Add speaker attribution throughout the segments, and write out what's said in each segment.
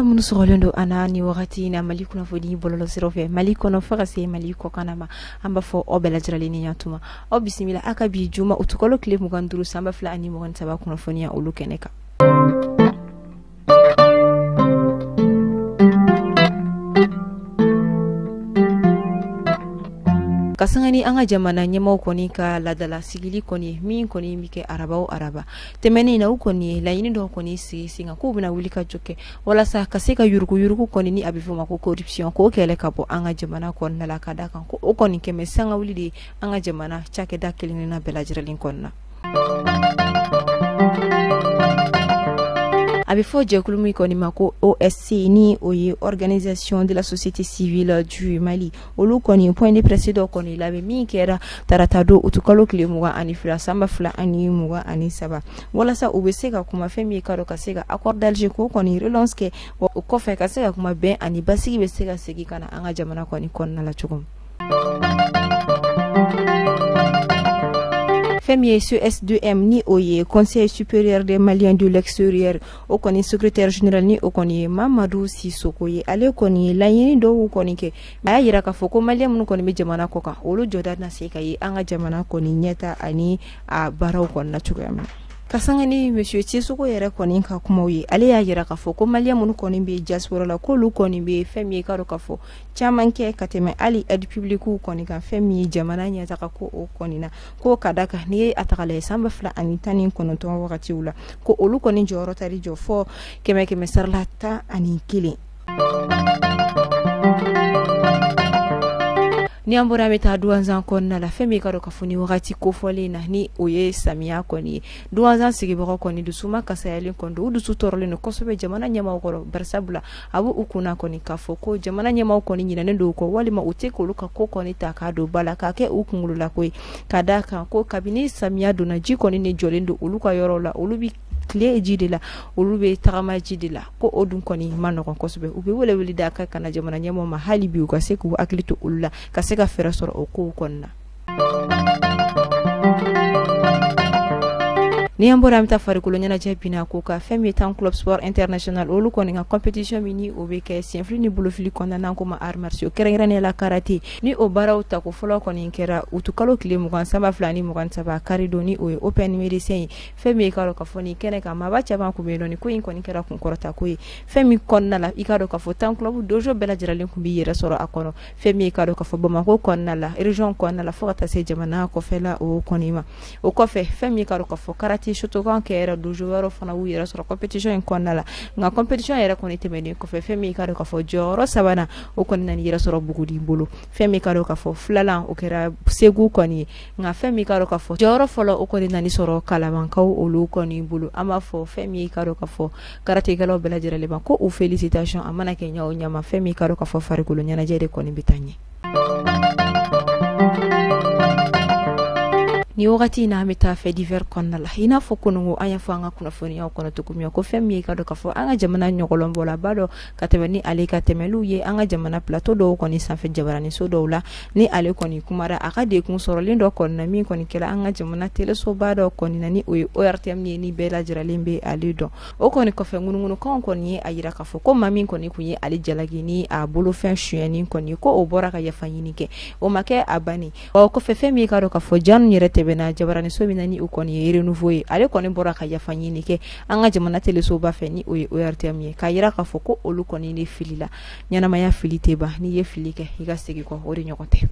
Speaker 1: Minnu sɔgɔlen don an na ni wagati in na Mali kunnafoni bɔlɔlɔsiraw fɛ, Mali kɔnɔ fo ka se Mali kɔkan ma, an b'a fɔ aw bɛɛ lajɛlen ni ɲantuma. Aw bisimila aw ka bi juma utukalo tile 25 san 2023 kunnafoniya olu kɛnɛ kan. Ka sanga ni an ka jamana ɲɛmaaw kɔni ka laadala sigili kɔni min kɔni bɛ kɛ araba o araba tɛmɛnen na, u kɔni ye laɲini dɔw kɔni sigi sen kan k'u bɛna wuli ka jɔ kɛ walasa ka se ka yuruguyurugu kɔni ni a bɛ fɔ o ma ko corruption k'o kɛlɛ ka bɔ an ka jamana kɔnɔna la, ka d'a kan ko o kɔni kɛmɛ sanga wuli de ye an ka jamana cakɛda kelenkelenna bɛɛ lajɛlen kɔnɔna. A bɛ fɔ jɛkulu min kɔni ma ko OSC, ni o ye Organisation de la Société Civile du Mali, olu kɔni point de presse dɔ kɔni labɛn min kɛra tarata don utukalo tile 22 san 2023, walasa u bɛ se ka kuma fɛn min ka dɔn ka se ka accord d'Alger k'o kɔni relance kɛ, wa o kɔfɛ ka se ka kuma bɛn ani basigi bɛ se ka segin ka na an ka jamana kɔni kɔnɔna la cogo min. Fɛn min ye CSDM, ni o ye Conseil supérieur des Maliens de l'extérieur, o kɔni secrétaire général, ni o kɔni ye Mamadu Sisoko ye, ale kɔni ye laɲini dɔw kɔni kɛ. A y'a yira k'a fɔ ko malien minnu kɔni bɛ jamana kɔ kan, olu jɔda na se ka ye an ka jamana kɔni ɲɛta ani a baaraw kɔnɔna cogoya min na. Ka sanga ni monsieur Sisoko yɛrɛ kɔni ka kumaw ye, ale y'a yira k'a fɔ ko malien minnu kɔni bɛ diaspora la, k'olu kɔni bɛ fɛn min ye k'a dɔn k'a fɔ caman kɛ ka tɛmɛ hali aide publique kɔni kan, fɛn min ye jamana ɲɛtaga ko o kɔni na, ko ka da kan n'i ye a ta k'a lajɛ san 2019 wagatiw la, ko olu kɔni jɔyɔrɔ tari jɔ fɔ kɛmɛ kɛmɛ sarala 11. Ni an bɔra, an bɛ taa Duwanzan kɔnɔna la. Fɛn min ka dɔn k'a fɔ ni wagati kofɔlen na, ni o ye samiya kɔni ye, Duwanzan sigibagaw kɔni dusuma kasayalen kɔni don, u dusu tɔɔrɔlen don kosɛbɛ jamana ɲɛmaaw kɔrɔ, barisabula a b'u u kunna kɔni k'a fɔ ko jamana ɲɛmaaw kɔni ɲinɛnen don u kɔ, walima u tɛ k'olu ka ko kɔni ta k'a don ba la k'a kɛ u kunkololako ye, ka d'a kan ko kabini samiya donna, ji kɔni de jɔlen don olu ka yɔrɔ la, olu bɛ tile ji de la, olu bɛ tagama ji de la, ko o dun kɔni ma nɔgɔn kosɛbɛ. U bɛ welewele da ka kana jamana ɲɛmaaw ma hali bi u ka se k'u hakili to olu la, ka se ka fɛɛrɛ sɔrɔ o kow kɔni na. Ni an bɔra, an bɛ taa farikolo ɲɛnajɛ bina ko ka fɛn min ye Tan Club Sport International, olu kɔni ka compétition min ni o bɛ kɛ senfili ni bolofili kɔnɔna n'an ko ma arts martiaux, kɛrɛnkɛrɛnnenya la karaté, ni o baaraw tako fɔlɔ kɔni kɛra utukalo tile 20 san 2023 kari don, ni o ye Open Médecin ye. Fɛn min ye k'a dɔn k'a fɔ nin kɛnɛ kan maaba caman kun bɛ yen nɔ, nin ko in kɔni kɛra kunkɔrɔta ko ye. Fɛn min kɔnɔna la, i k'a dɔn k'a fɔ Tan Club dojo bɛɛ lajɛlen kun b'i yɛrɛ sɔrɔ a kɔnɔ. Fɛn min ye k'a dɔn k'a fɔ Bamakɔ kɔnɔna la, région kɔnɔna la, fo ka taa se jamana kɔfɛla o kɔni ma. O kɔfɛ, fɛn min ye k'a dɔn k'a fɔ karaté Shotokan kɛra dojo wɛrɛw fana y'u yɛrɛ sɔrɔ compétition in kɔnɔna la. Nka compétition yɛrɛ kɔni tɛmɛnen kɔfɛ, fɛn min k'a dɔn k'a fɔ jɔyɔrɔ sabanan o kɔni nana yɛrɛ sɔrɔ Buguni bolo. Fɛn min k'a dɔn k'a fɔ filanan o kɛra Segu kɔni ye. Nka fɛn min k'a dɔn k'a fɔ jɔyɔrɔ fɔlɔ o kɔni nana sɔrɔ Kalabankaw olu kɔni bolo. An b'a fɔ fɛn min k'a dɔn k'a fɔ karatékɛlaw bɛɛ lajɛlen ma ko u félicitation. A mana kɛ ɲɛ o ɲɛ ma, fɛn min k'a dɔn k'a fɔ farikolo ɲɛnajɛ de kɔni bɛ taa ɲɛ. Ni wagati in na, an bɛ taa fait divers kɔnɔna la. I n'a fɔ kununko an y'a fɔ an ka kunnafoniyaw kɔnɔ cogo min ko fɛn min ye ka dɔn k'a fɔ an ka jamana ɲɔgɔlɔnbɔlaba dɔ ka tɛmɛ ni ale ka tɛmɛliw ye an ka jamana plateau dɔw kɔni sanfɛ, jabaraninso dɔw la, ni ale kɔni kumara a ka dekun sɔrɔlen dɔ kɔni na min kɔni kɛra an ka jamana telesoba dɔ kɔni na, ni o ye ORTM ye, ni bɛɛ lajɛlen bɛ ale dɔn. O kɔni kɔfɛ, ŋunuŋunukanw kɔni ye a yira k'a fɔ ko maa min kɔni kun ye ale jalaki ni a bolofɛn sonyɛni kɔni, ko o bɔra ka yafa ɲini kɛ, o ma kɛ a bannen. O kɔfɛ, fɛn min ye k'a dɔn k'a fɔ Janu yɛrɛ tɛmɛna jabaraninso min na, ni o kɔni ye Renouveau ye, ale kɔni bɔra ka yafa ɲini kɛ an ka jamana telesoba fɛ, ni o ye ORTM ye, k'a yira k'a fɔ ko olu kɔni de filila. Ɲɛnamaya fili tɛ ban, n'i ye fili kɛ i ka segin kɔ, o de ɲɔgɔn tɛ.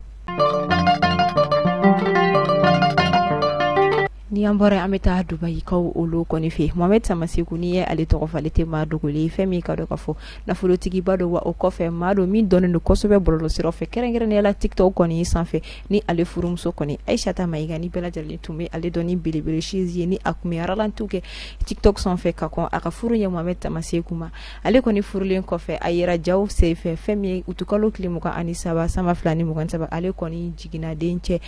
Speaker 1: Ni an bɔra, an bɛ taa Dubayikaw olu kɔni fɛ. Mohamed Samaseku, n'i ye ale tɔgɔ fɔ, ale tɛ maa dogolen ye. Fɛn min ka dɔn k'a fɔ nafolotigiba don, wa o kɔfɛ maa don min dɔnnen don kosɛbɛ bɔlɔlɔsiraw fɛ, kɛrɛnkɛrɛnnenya la TikTok kɔni sanfɛ, ni ale furumuso kɔni Aïssata Maïga, ni bɛɛ lajɛlen tun bɛ ale dɔn ni belebele Chizi ye, ni a tun bɛ ralenti kɛ TikTok sanfɛ ka kɔn a ka furu ɲɛ Mohamed Samaseku ma. Ale kɔni furulen kɔfɛ, a yɛrɛ jaw senfɛ, fɛn min ye utukalo tile 23 san 2023, ale kɔni jiginna den cɛ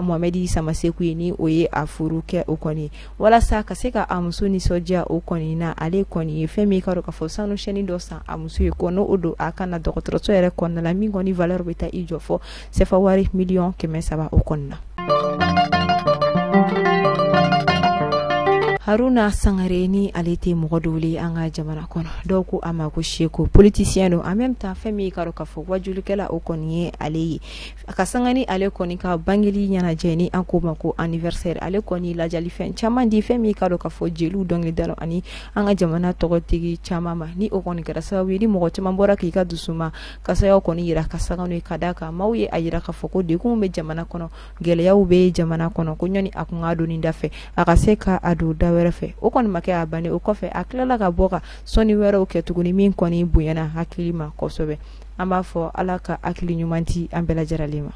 Speaker 1: Mohamed Samaseku ye, ni o ye a furu kɛ o kɔni walasa ka se ka a muso nisɔndiya. O kɔni na, ale kɔni ye fɛn min ka dɔn k'a fɔ sanu chaîne dɔ san a muso ye, ko n'o o don a ka na dɔgɔtɔrɔso yɛrɛ kɔnɔna la, min kɔni valeur bɛ taa i jɔ fɔ sefa wari miliyɔn 300 o kɔnɔna na. Haruna Sangare ni ale tɛ mɔgɔ dogolen an ka jamana kɔnɔ, dɔw ko a ma ko Seko, politicien don, en même temps fɛn min ka dɔn k'a fɔ wajulikɛla o kɔni ye ale ye. A ka sanga ni ale kɔni ka bangeli ɲɛnajɛ ni an ko ma ko anniversaire, ale kɔni lajali fɛn caman di fɛn min ka dɔn k'a fɔ jeliw, dɔnkilidalaw ani an ka jamana tɔgɔtigi caman ma. Ni o kɔni kɛra sababu ye ni mɔgɔ caman bɔra k'i ka dusuma kasayaw kɔni yira ka sanga n'o ye, ka d'a kan maaw ye a yira k'a fɔ ko degun bɛ jamana kɔnɔ, gɛlɛyaw bɛ jamana kɔnɔ, ko ɲɔni a kun ka don nin da fɛ, a ka se ka a don da wɛrɛ fɛ. O kɔni ma kɛ a bannen. O kɔfɛ, a tilala ka bɔ ka sɔnni wɛrɛw kɛ tuguni min kɔni bonyana hakili ma kosɛbɛ. An b'a fɔ Ala ka hakili ɲuman di an bɛɛ lajɛlen ma.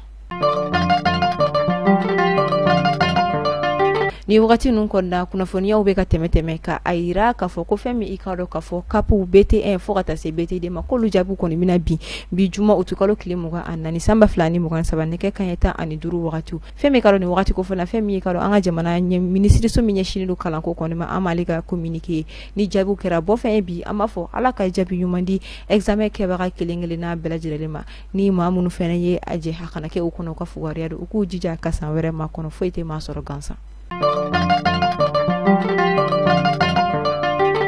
Speaker 1: Ni wagati ninnu kɔnɔna, kunnafoniyaw bɛ ka tɛmɛ tɛmɛ ka a yira k'a fɔ ko fɛn min i k'a dɔn k'a fɔ CAP BT1 fo ka taa se BT2 ma, k'olu jaabiw kɔni bɛna bin bi juma utukalo tile 24 san 2023, nɛgɛ kanɲɛ 15 wagati. Fɛn min ka dɔn nin wagati ko fana, fɛn min ka dɔn an ka jamana minisiriso min ɲɛsinnen don kalanko kɔni ma, an m'ale ka communiqué ni jaabiw kɛra bɔ fɛn ye bi. An b'a fɔ Ala ka jaabi ɲuman di examen kɛbaga kelen kelenna bɛɛ lajɛlen ma. Ni maa minnu fana ye a jɛ, a kana kɛ u kɔnɔ u ka fugariya don, u k'u jija ka san wɛrɛ ma kɔnɔ. Foyi tɛ maa sɔrɔ gansan.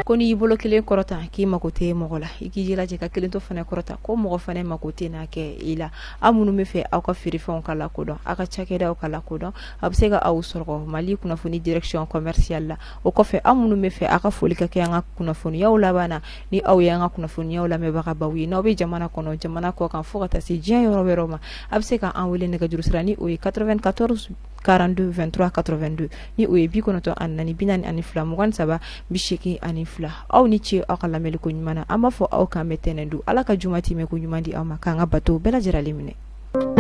Speaker 1: Ko n'i y'i bolo kelen kɔrɔta k'i mako tɛ mɔgɔ la, i k'i jilaja ka kelen to fana kɔrɔta, ko mɔgɔ fana mako tɛ n'a kɛ i la. Aw minnu bɛ fɛ aw ka feerefɛnw ka lakodɔn, aw ka cakɛdaw ka lakodɔn, a bɛ se ka aw sɔrɔ Mali kunnafoni direction commerciale la. O kɔfɛ, aw minnu bɛ fɛ aw ka foli ka kɛ an ka kunnafoniyaw laban na, ni aw ye an ka kunnafoniyaw lamɛnbagabaw ye, n'aw bɛ jamana kɔnɔ, jamana kɔ kan, fo ka taa se diɲɛ yɔrɔ wɛrɛw ma, a bɛ se ka an wele nɛgɛjuru sira ni o ye 94 42 23 82, ni o ye 94 42 23 82. Aw ni ce aw ka lamɛnli ko ɲuman na. An b'a fɔ aw k'an bɛ tɛnɛn don. Ala ka juma timɛ ko ɲuman di aw ma, k'an ka bato bɛɛ lajɛlen minɛ.